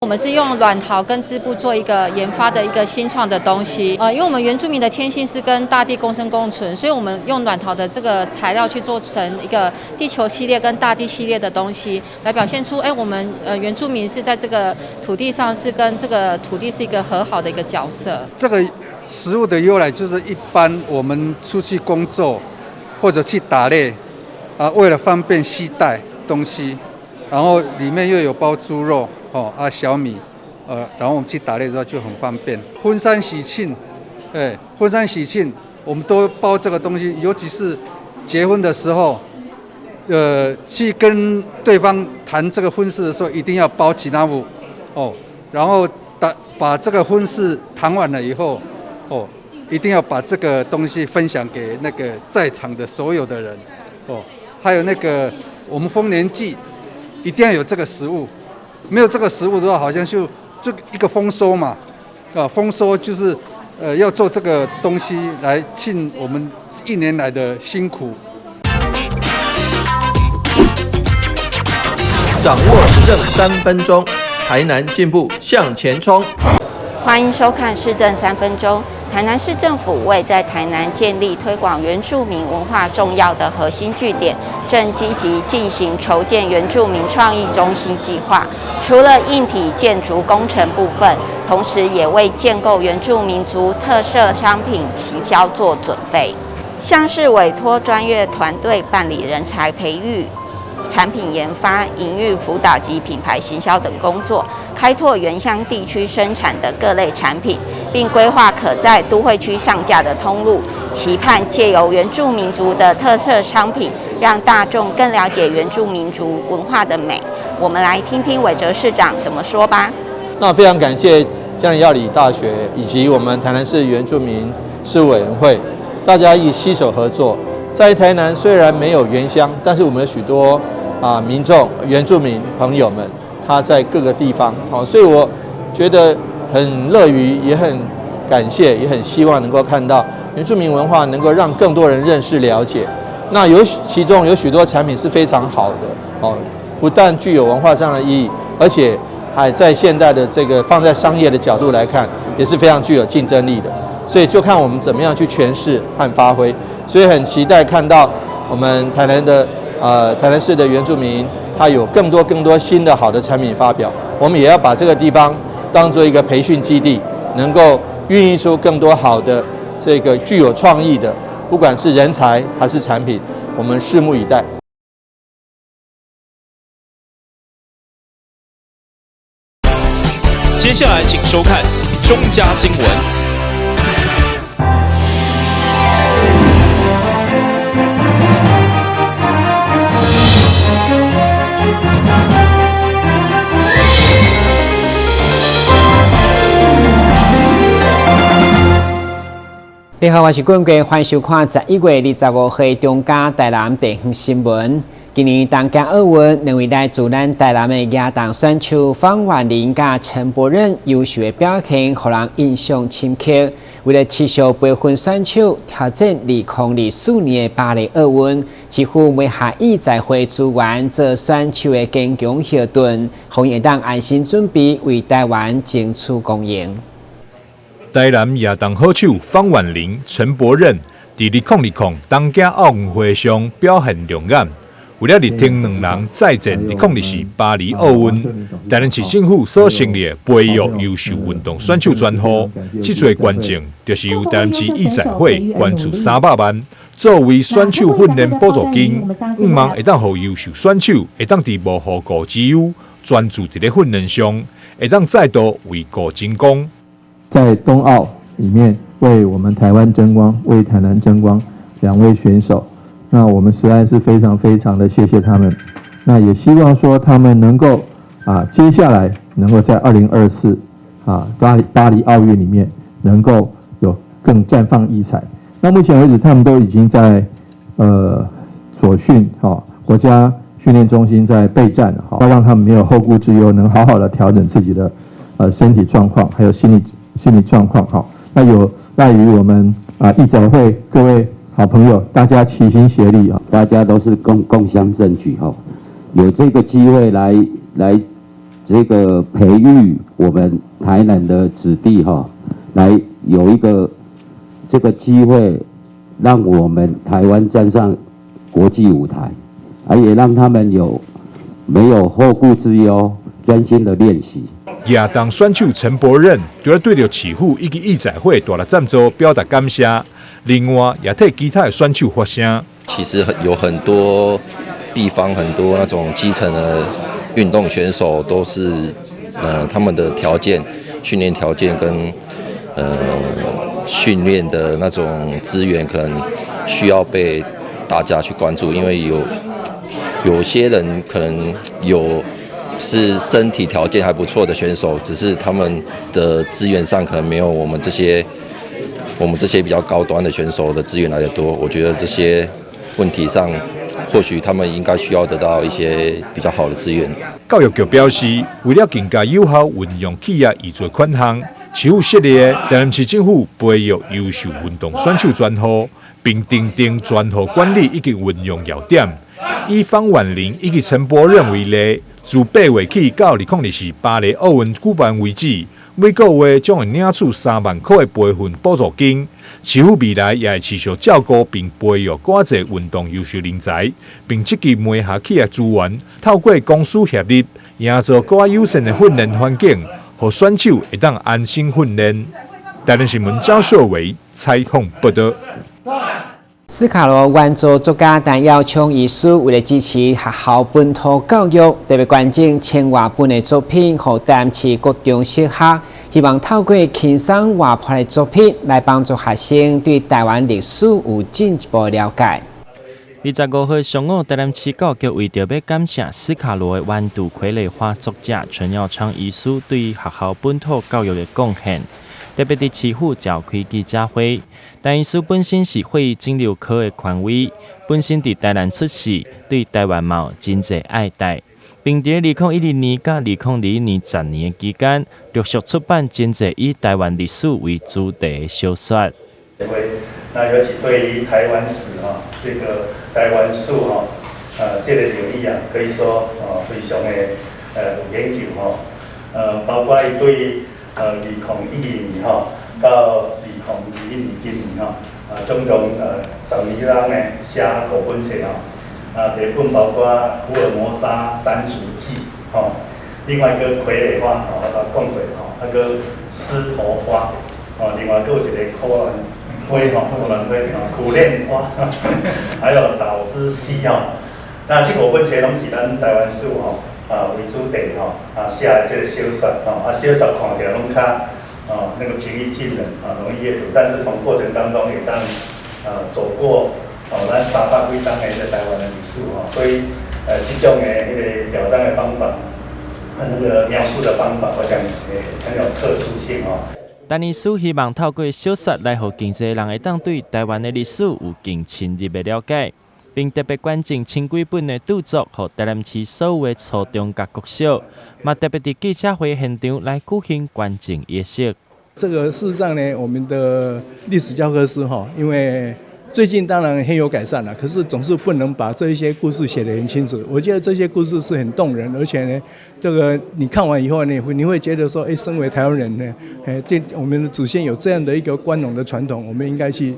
們是用軟陶跟織布做一個研發的一個新創的東西。因為我們原住民的天性是跟大地共生共存，所以我們用軟陶的這個材料去做成一個地球系列跟大地系列的東西，來表現出，我們原住民是在這個土地上是跟這個土地是一個和好的一個角色。這個食物的由來就是一般我們出去工作或者去打獵，啊，為了方便攜帶東西，然後裡面又有包豬肉，哦啊小米，然後我們去打獵的時候就很方便。婚喪喜慶，婚喪喜慶我們都包這個東西，尤其是結婚的時候，去跟對方談這個婚事的時候，一定要包吉拿姆，哦，然後把這個婚事談完了以後，哦，一定要把這個東西分享給那個在場的所有的人，哦，還有那個我們豐年祭，一定要有這個食物，沒有這個食物的話，好像就一個豐收嘛，啊，豐收就是要做這個東西來慶我們一年來的辛苦。掌握時政3分鐘，台南進步向前衝。歡迎收看市政三分鐘。台南市政府為在台南建立推廣原住民文化重要的核心據點，正積極進行籌建原住民創意中心計劃。除了硬體建築工程部分，同時也為建構原住民族特色商品行銷做準備，像是委託專業團隊辦理人才培育、產品研發、營運輔導及品牌行銷等工作，開拓原鄉地區生產的各類產品，並規劃可在都會區上架的通路，期盼借由原住民族的特色商品，讓大眾更了解原住民族文化的美。我們來聽聽韋哲市長怎麼說吧。那非常感謝嘉南藥理大學以及我們台南市原住民事務委員會，大家一起攜手合作。在台南雖然沒有原鄉，但是我們有許多民眾、原住民朋友們，他在各個地方，好，所以我覺得很樂於，也很感謝，也很希望能夠看到原住民文化能夠讓更多人認識、了解。那其中有許多產品是非常好的，哦，不但具有文化上的意義，而且還在現代的這個放在商業的角度來看，也是非常具有競爭力的。所以就看我們怎麼樣去詮釋和發揮。所以很期待看到我們台南市的原住民，他有更多更多新的好的產品發表。我們也要把這個地方當做一個培訓基地，能夠孕育出更多好的這個具有創意的，不管是人才還是產品，我們拭目以待。接下來請收看中嘉新聞。你好，我是冠國，歡迎收看11月25號中嘉台南地方新聞。今年東京奧運，兩位來自咱台南的舉重選手方婉玲佮陳柏任優秀的表現，予人印象深刻。為了持續培訓選手，挑戰2024年的巴黎奧運，市府會下藝載會資源做選手的堅強後盾，予𪜶會當安心準備為台灣爭取光榮。台南舉重好手方婉玲、陳柏任，佇2020東京奧運會上表現亮眼。為了力挺兩人再戰2024巴黎奧運，台南市政府所成立的培育優秀運動選手專戶，這次的捐贈就是由台南市藝載會捐助300萬，作為選手訓練補助金，向望會當予優秀選手會當佇無後顧之憂，專注佇咧訓練上，會當再度為國爭光。在東奧裡面為我們台灣爭光，為台南爭光，兩位選手，那我們實在是非常非常的謝謝他們。那也希望說他們能夠接下來能夠在2024巴黎奧運裡面能夠有更綻放異彩。那目前為止，他們都已經在所訓國家訓練中心在備戰了，要讓他們沒有後顧之憂，能好好的調整自己的身體狀況，還有心理狀況哈，那有賴於我們藝載會各位好朋友，大家齊心協力啊，大家都是共襄盛舉哈，有這個機會來。這個培育我們台南的子弟哈，來有一個這個機會，讓我們台灣站上國際舞台，而也讓他們有沒有後顧之憂，專心的練習。舉重選手陳柏任除了對著市府以及藝載會大力贊助表達感謝，另外也替其他的選手發聲。其實有很多地方，很多那種基層的運動選手都是，他們的條件、訓練條件跟訓練的那種資源，可能需要被大家去關注，因為有些人可能有是身體條件還不錯的選手，只是他們的資源上可能沒有我們這些比較高端的選手的資源來得多。我覺得這些問題上，或許他們應該需要得到一些比較好的資源。教育局表示，為了更加有效運用企業預算款項，市府設立的台南市政府培育優秀運動選手專戶，並訂定專戶管理以及運用要點。以方婉玲以及陳柏任為例，自8月起到2024巴黎奧運舉辦為止，每個月將會領取3萬塊的培訓補助金。市府未來也會持續照顧並培育閣濟運動優秀人才，並積極媒合企業資源，透過公私協力，營造閣較友善的訓練環境，予選手會當安心訓練。台南新聞張秀偉採訪報道。斯卡羅原著作家陳耀昌醫師為了支持學校本土教育，特別捐贈千外本的作品，予台南市國中小學，希望透過輕鬆活潑的作品來幫助學生對台灣歷史有進一步了解。25號上午，台南市教育局為著欲感謝斯卡羅的原著傀儡花作者陳耀昌醫師對學校本土教育的貢獻，特別佇市府召開記者會。陳醫師本身是血液腫瘤科的權威，本身佇台南出世，對台灣嘛有真濟愛戴，並佇2012年佮2021年10年的期間，陸續出版真濟以台灣歷史為主題的小說。那尤其對於台灣史哈，這個台灣史哈，這個領域啊，可以說哦非常的有研究吼，包括伊對2012年吼到2021年今年吼，啊，總共10年內呢寫五本冊吼，啊，第一本包括《福爾摩沙山族記》吼，另外一個傀儡花吼，我頭講過吼，啊閣獅頭花，吼，另外閣有一個苦蘭花吼，苦蘭花吼，苦楝花，還有島之西吼，那這五本冊攏是咱台灣史吼啊為主題吼啊寫的這個小說吼，啊小說看起來攏較哦那個平易近人啊，容易閱讀，但是從過程當中會當走過哦咱300幾冬的這台灣的歷史吼，所以這種的彼個表彰的方法，那個描述的方法，我想很有特殊性哦。陳醫師希望透過小說來予更濟人會當對台灣的歷史有更深入的了解，並特別捐贈千幾本的著作，予台南市所有的初中佮國小，嘛特別佇記者會現場來舉行捐贈儀式。這個事實上呢，我們的歷史教科書哈，因為最近當然很有改善了，可是總是不能把這一些故事寫得很清楚。我覺得這些故事是很動人，而且呢，這個你看完以後呢，你會覺得說，哎，身為台灣人呢，哎，這我們的祖先有這樣的一個光榮的傳統，我們應該去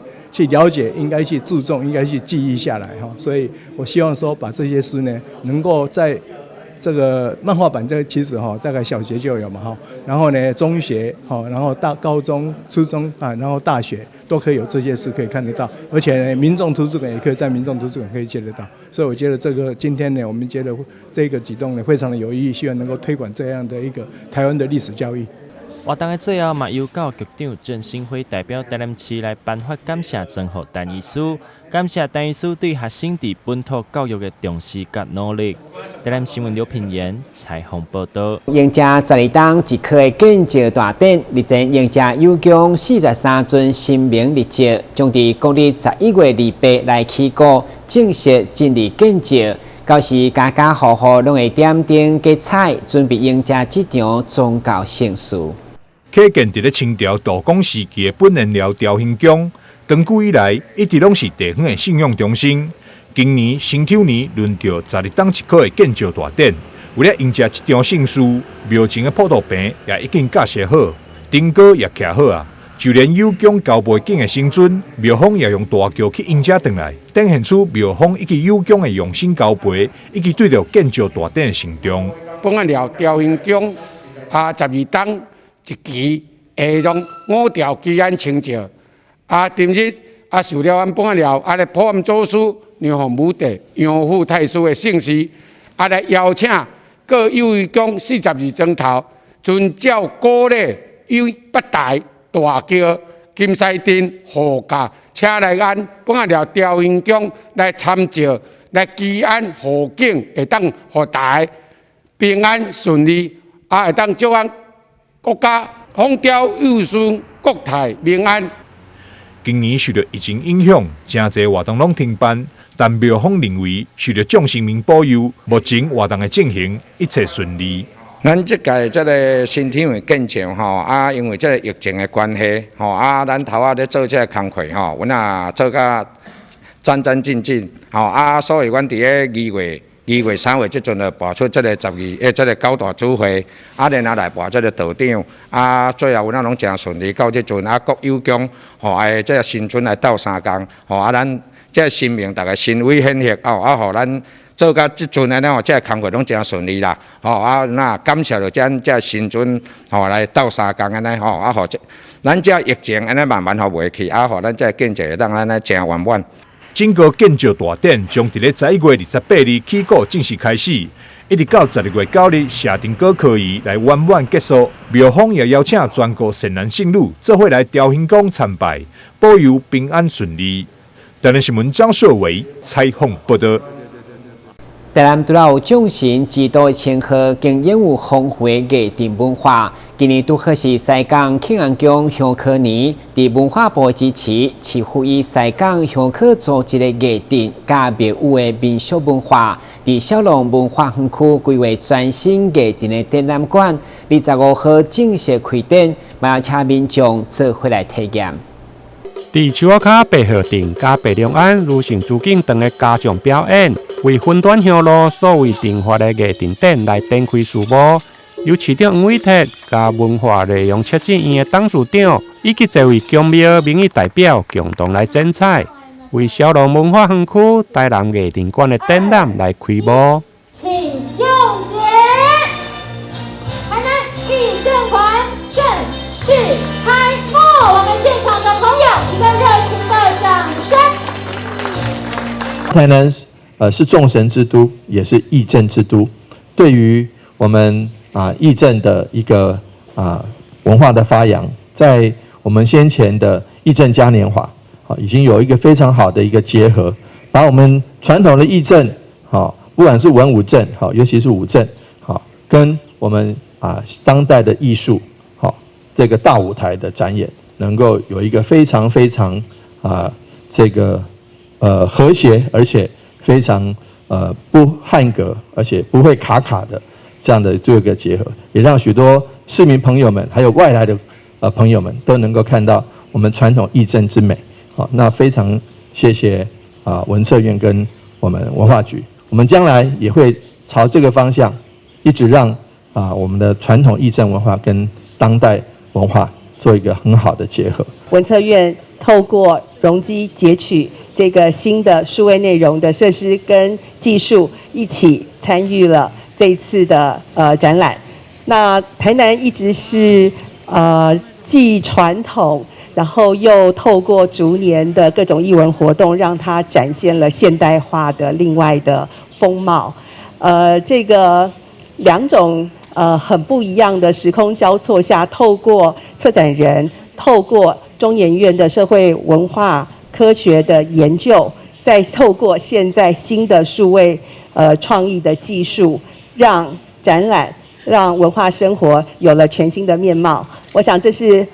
了解，應該去注重，應該去記憶下來哈。所以我希望說，把這些書呢，能夠在這個漫畫版，這其實哈，大概小學就有嘛哈，然後呢，中學哈，然後大高中、初中啊，然後大學都可以有這些書可以看得到，而且呢，民眾圖書館也可以在民眾圖書館可以借得到，所以我覺得這個今天呢，我們覺得這個舉動呢非常的有意義，希望能夠推廣這樣的一個台灣的歷史教育。活動的最後嘛，由教育局長鄭新輝代表台南市來頒發感謝狀予陳醫師，感謝陳醫師對學生佇本土教育的重視佮努力。台南新聞劉品言採訪報道。迎接12冬一科的建醮大典，日前迎接有宮43尊神明入席，將佇國曆11月28來起鼓，正式進入建醮。到時家家戶戶攏會點燈結彩，準備迎接這場宗教盛事。啟建佇咧清朝道光時期的本緣寮朝興宮，長久以來一直攏是地方的信仰中心。今年辛丑年輪著12冬一科的建醮大典，為了迎接這場盛事，廟前的普渡棚也已經架設好，燈光也徛好啊。就連有宮交背景的神尊，廟方也用大轎去迎接轉來，展現出廟方以及有宮的用心交陪，以及對著建醮大典的慎重。本仔寮朝興宮啊，12冬一期下種五條祈安清醮啊，今日啊受了阮本仔寮啊咧普庵祖師梁鳳武帝楊府太師的聖旨，啊來邀請各有宮42尊頭，遵照古禮以八台大轎金獅陣護駕車來阮本仔寮朝興宮來參醮，來祈安護境，會當予大家平安順利，啊會當祝阮國家風調雨順，國泰民安。今年受著疫情影響，誠濟活動攏停辦，但廟方認為受著眾神明保佑，目前活動的進行一切順利。咱這屆這个新天會建醮吼，啊，因為這个疫情的關係吼，啊，咱頭仔咧做這个工課吼，阮也做甲戰戰兢兢吼，啊，所以阮佇咧2月、2月、3月這陣就跋出這个12，這个九大主會，啊，然後來跋這個道長，啊，最後阮仔攏誠順利，到這陣啊，各有宮吼，哎，這个神尊來鬥相共，吼，啊，咱這个神明逐个神威顯赫，哦，啊，予咱做到這陣按呢吼，這个工課攏誠順利啦，吼啊，那感謝著咱這神尊吼來鬥相共按呢吼，啊，予這咱這疫情按呢慢慢予袂去，啊，予咱這建醮會當按呢誠圓滿。整個建醮大典將佇咧11月28日起鼓正式開始，一直到12月9日謝燈果科儀來圓滿結束。廟方也邀請全國善男信女做伙來朝興宮參拜，保佑平安順利。台南新聞張碩偉採訪報道。台南除了有眾神之都的稱號，更擁有豐富的藝陣文化。今年拄好是西港慶安宮香火年，佇文化部支持，市府以西港香火組織的藝陣佮廟宇的民俗文化，佇小龍文化園區規劃全新藝陣的展覽館，25號正式開展，嘛邀請民眾做伙來體驗。佇樹仔跤白鶴鎮佮白龍庵如成珠景堂的家將表演，為雲端香爐數位訂發的藝陣展來展開序幕。由市長黃偉哲佮文化內容策展院的董事長以及這位宮廟民意代表共同來剪彩，為小龍文化園區台南藝陣館的展覽來開幕。請用節，台南藝陣館正式開幕。我們現場的朋友一個熱情的掌聲。台南是眾神之都，也是藝陣之都。對於我們啊藝陣的一個啊文化的發揚，在我們先前的藝陣嘉年華，啊已經有一個非常好的一個結合，把我們傳統的藝陣，好不管是文武陣，好尤其是武陣，好跟我們啊當代的藝術，好這個大舞台的展演，能夠有一個非常非常啊這個和諧，而且非常不扞格，而且不會卡卡的這樣的做一個結合，也讓許多市民朋友們，還有外來的朋友們都能夠看到我們傳統藝陣之美。好，那非常謝謝啊文策院跟我們文化局，我們將來也會朝這個方向，一直讓啊我們的傳統藝陣文化跟當代文化做一個很好的結合。文策院透過容積截取這個新的數位內容的設施跟技術，一起參與了這一次的展覽。那台南一直是既傳統，然後又透過逐年的各種藝文活動，讓它展現了現代化的另外的風貌。這個兩種很不一樣的時空交錯下，透過策展人，透過中研院的社會文化科學的研究，再透過現在新的數位創意的技術，讓展覽、讓文化生活有了全新的面貌。我想這是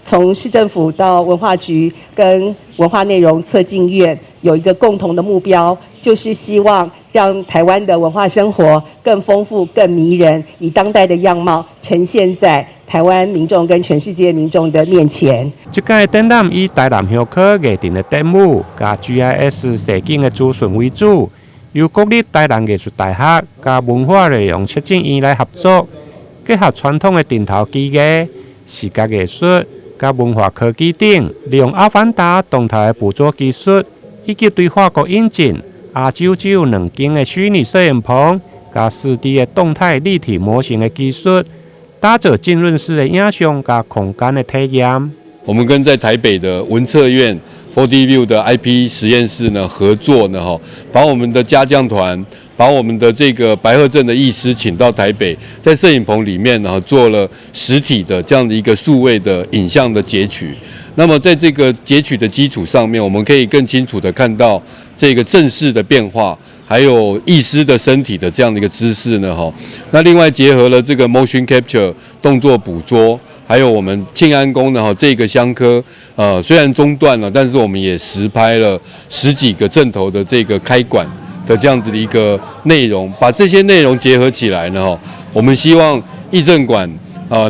從市政府到文化局跟文化內容策進院有一個共同的目標，就是希望讓台灣的文化生活更豐富、更迷人，以當代的樣貌呈現在台灣民眾跟全世界民眾的面前。這屆展覽以台南香火藝陣的展舞，佮 GIS 實景的資訊為主，由國立台南藝術大學佮文化內容策進院來合作，結合傳統的陣頭技藝、視覺藝術佮文化科技等，利用阿凡達動態的捕捉技術，以及對法國引進亞洲只有兩間的虛擬攝影棚，佮4D 的動態立體模型的技術，打造浸潤式的影像佮空間的體驗。我們跟在台北的文策院 4D View 的 IP 實驗室呢合作呢，哈，把我們的家將團，把我們的這個白鶴鎮的藝師請到台北，在攝影棚裡面呢做了實體的這樣的一個數位的影像的截取。那麼在這個截取的基礎上面，我們可以更清楚的看到這個陣勢的變化，還有藝師的身體的這樣的一個姿勢呢，哈。那另外結合了這個 motion capture 動作捕捉。還有我們慶安宮的哈這個香科，雖然中斷了，但是我們也實拍了十幾個陣頭的這個開館的這樣子的一個內容，把這些內容結合起來呢，哈，我們希望藝陣館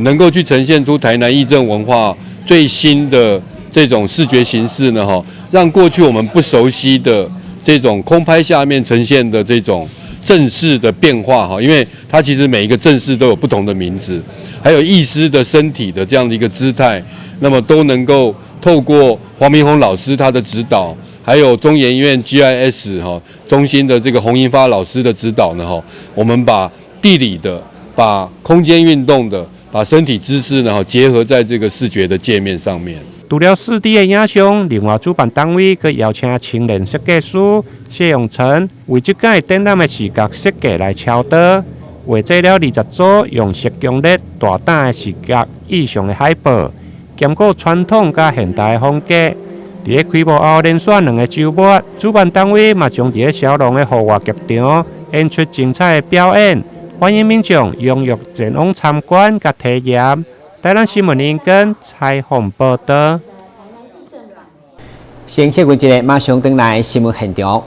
能夠去呈現出台南藝陣文化最新的這種視覺形式呢，哈，讓過去我們不熟悉的這種空拍下面呈現的這種陣勢的變化，哈，因為它其實每一個陣勢都有不同的名字。還有藝師的身體的這樣的一個姿態，那麼都能夠透過黃明宏老師他的指導，還有中研院 GIS 哈中心的這個洪英發老師的指導呢，哈，我們把地理的、把空間運動的、把身體姿勢呢，結合在這個視覺的界面上面。除了4D 的影像，另外主辦單位閣邀請青年設計師謝永成為這屆展覽的視覺設計來操刀。畫製了20組用色強烈、大膽的視覺意象的海報，兼顧傳統佮現代的風格。佇咧開幕後連續兩个週末，主辦單位嘛將佇咧小龍的戶外劇場演出精彩的表演，歡迎民眾踴躍前往參觀佮體驗。台南新聞林根採訪報導。先歇困一下，馬上轉來新聞現場。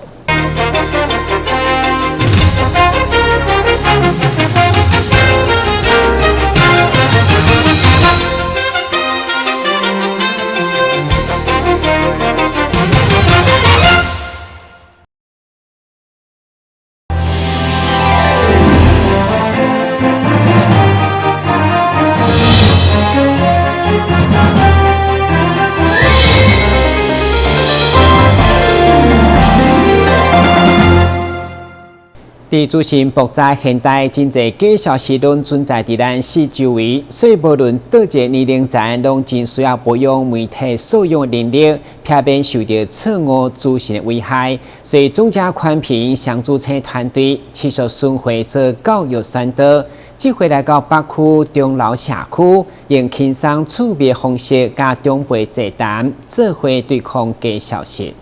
佇資訊爆炸現代，真濟假消息攏存在佇咱四周圍，所以無論佗一个年齡層，攏真需要培養媒體素養能力，避免受著錯誤資訊的危害。所以，中嘉寬頻雙主車團隊持續巡迴做教育宣導，這回來到北區中樓社區，用輕鬆趣味的方式，佮長輩座談，做伙對抗假消息。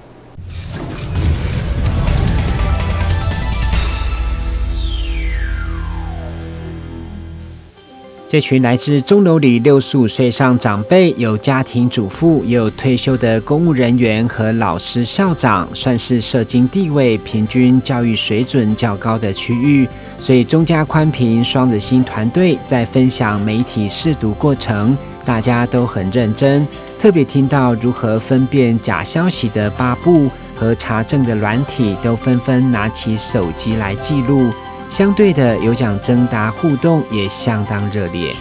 這群來自鐘樓里65歲上長輩，有家庭主婦，也有退休的公務人員和老師、校長，算是社經地位平均、教育水準較高的區域。所以中嘉寬頻雙子星團隊在分享媒體識讀過程，大家都很認真，特別聽到如何分辨假消息的8步和查證的軟體，都紛紛拿起手機來記錄。相對的，有獎徵答互動也相當熱烈。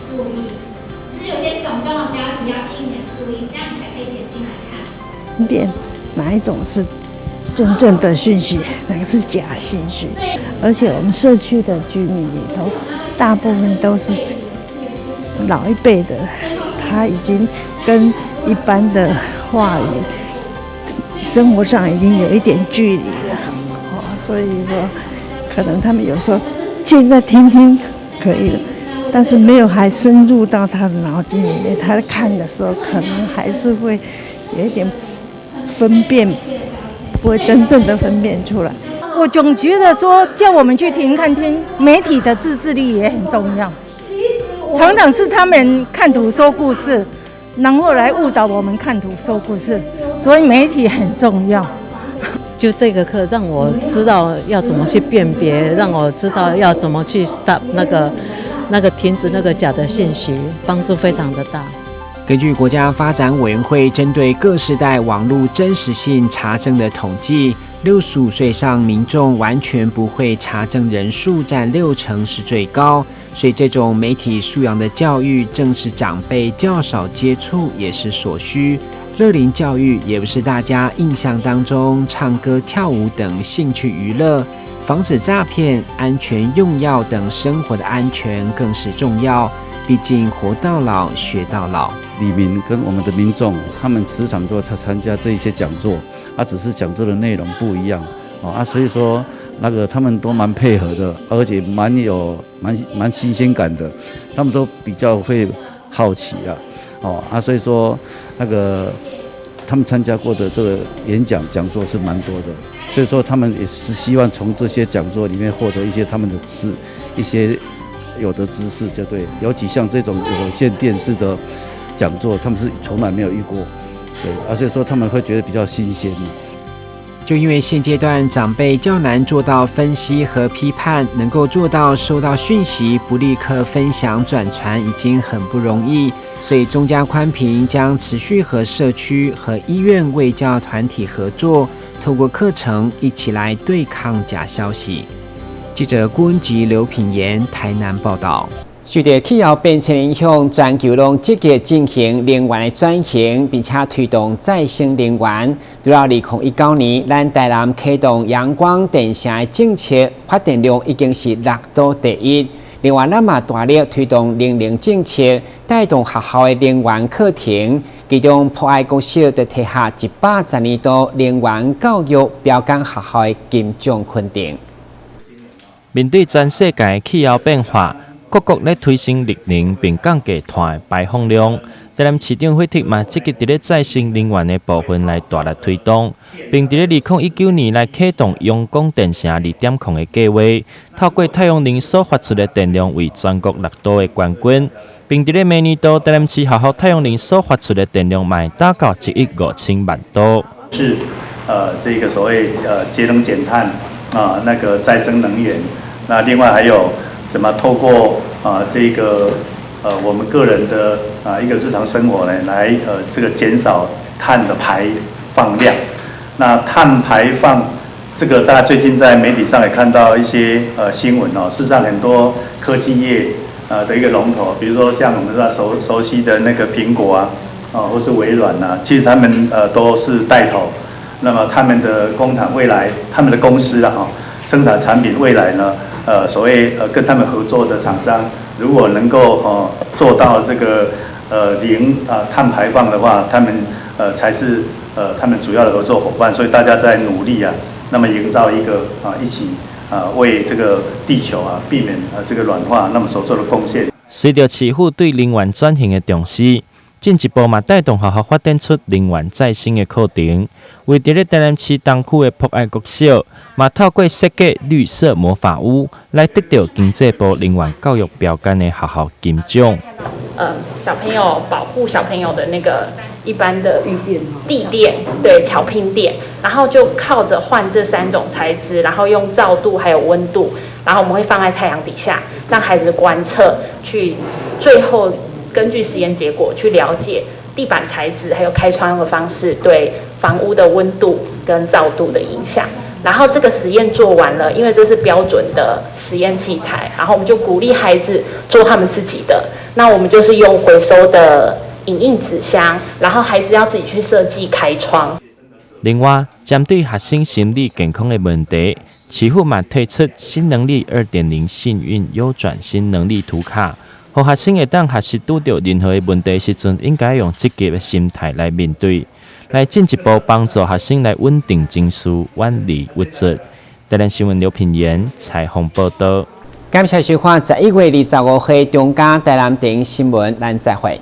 注意，就是有些聳動的標題要吸引你的注意，這樣你才可以點進來看。分辨哪一種是真正的訊息，哪個是假訊息。而且我們社區的居民裡頭，大部分都是老一輩的，他已經跟一般的話語生活上已經有一點距離了。所以說，可能他們有時候現在聽聽可以了，但是沒有還深入到他的腦筋裡面。他看的時候，可能還是會有一點分辨，不會真正的分辨出來。我總覺得說，叫我們去聽看聽，媒體的自制力也很重要。常常是他們看圖說故事，然後來誤導我們看圖說故事，所以媒體很重要。就這個課讓我知道要怎麼去辨別，讓我知道要怎麼去 stop 那個停止那個假的信息，幫助非常的大。根據國家發展委員會針對各世代網絡真實性查證的統計， 65歲上民眾完全不會查證人數佔6成是最高，所以這種媒體素養的教育，正是長輩較少接觸，也是所需。樂齡教育也不是大家印象當中唱歌、跳舞等興趣娛樂，防止詐騙、安全用藥等生活的安全更是重要。畢竟活到老學到老。里民跟我們的民眾，他們時常都在參加這一些講座，啊，只是講座的內容不一樣，啊，所以說那個他們都蠻配合的，而且蠻有蠻新鮮感的，他們都比較會好奇啊，哦，啊，所以說那個他們參加過的這個演講講座是蠻多的，所以說他們也是希望從這些講座裡面獲得一些他們的知一些有的知識，就對，尤其像這種有線電視的講座，他們是從來沒有遇過，對，而且說他們會覺得比較新鮮。就因為現階段長輩較難做到分析和批判，能夠做到收到訊息不立刻分享轉傳，已經很不容易。所以中嘉寬頻將持續和社區和醫院衛教團體合作，透過課程一起來對抗假消息。記者郭文吉、劉品言台南報道。受到氣候變遷影響，全球攏積極進行能源的轉型，並且推動再生能源。除了2019年，咱台南啟動陽光電城的政策，發電量已經是六都第一。另外，咱嘛大力推動能源政策，帶動學校的能源課程。其中，博愛國小就提下110年度能源教育標桿學校的金獎肯定。面對全世界的氣候變化，各國咧推行綠能，並降低碳排放量。台南市長惠特嘛積極佇咧再生能源的部分來大力推動，並佇咧2019年來啟動陽光電城2.0的計劃，透過太陽能所發出的電量為全國六都的冠軍，並佇咧明年度台南市學校太陽能所發出的電量嘛會達到1億5000萬度。是，這個所謂節能減碳啊，那個再生能源，那另外還有怎麼透過啊這個我們個人的啊一個日常生活呢，來這個減少碳的排放量。那碳排放這個大家最近在媒體上也看到一些新聞哦，事實上很多科技業的一個龍頭，比如說像我們知道熟悉的那個蘋果啊，啊或是微軟啊，其實他們都是帶頭。那麼他們的工廠未來，他們的公司啊，生產產品未來呢，所謂跟他們合作的廠商，如果能夠哦做到這個零啊碳排放的話，他們才是他們主要的合作夥伴。所以大家在努力啊，那麼營造一個啊一起啊為這個地球啊避免啊這個暖化，那麼所做的貢獻。隨著市府對能源轉型的重視，進一步嘛帶動學校發展出能源再生的課程。位佇咧台南市東區的博愛國小，嘛透過設計綠色魔法屋，來得到經濟部能源教育標桿的學校金獎。小朋友保護小朋友的那個一般的地墊，地墊對，巧拼墊，然後就靠着換這三種材質，然後用照度還有溫度，然後我們會放在太陽底下，讓孩子觀測，去最後根據實驗結果去了解地板材質還有開窗的方式對房屋的溫度跟照度的影響。然後這個實驗做完了，因為這是標準的實驗器材，然後我們就鼓勵孩子做他們自己的。那我們就是用回收的影印紙箱，然後孩子要自己去設計開窗。另外，針對學生心理健康的問題，市府嘛推出新能力2.0幸運優轉新能力圖卡，予學生會當學習拄著任何的問題時陣，應該用積極的心態來面對，來進一步幫助學生來穩定情緒，遠離鬱卒。台南新聞劉品言採訪報道。感謝收看11月25號中嘉台南電視新聞，咱再會。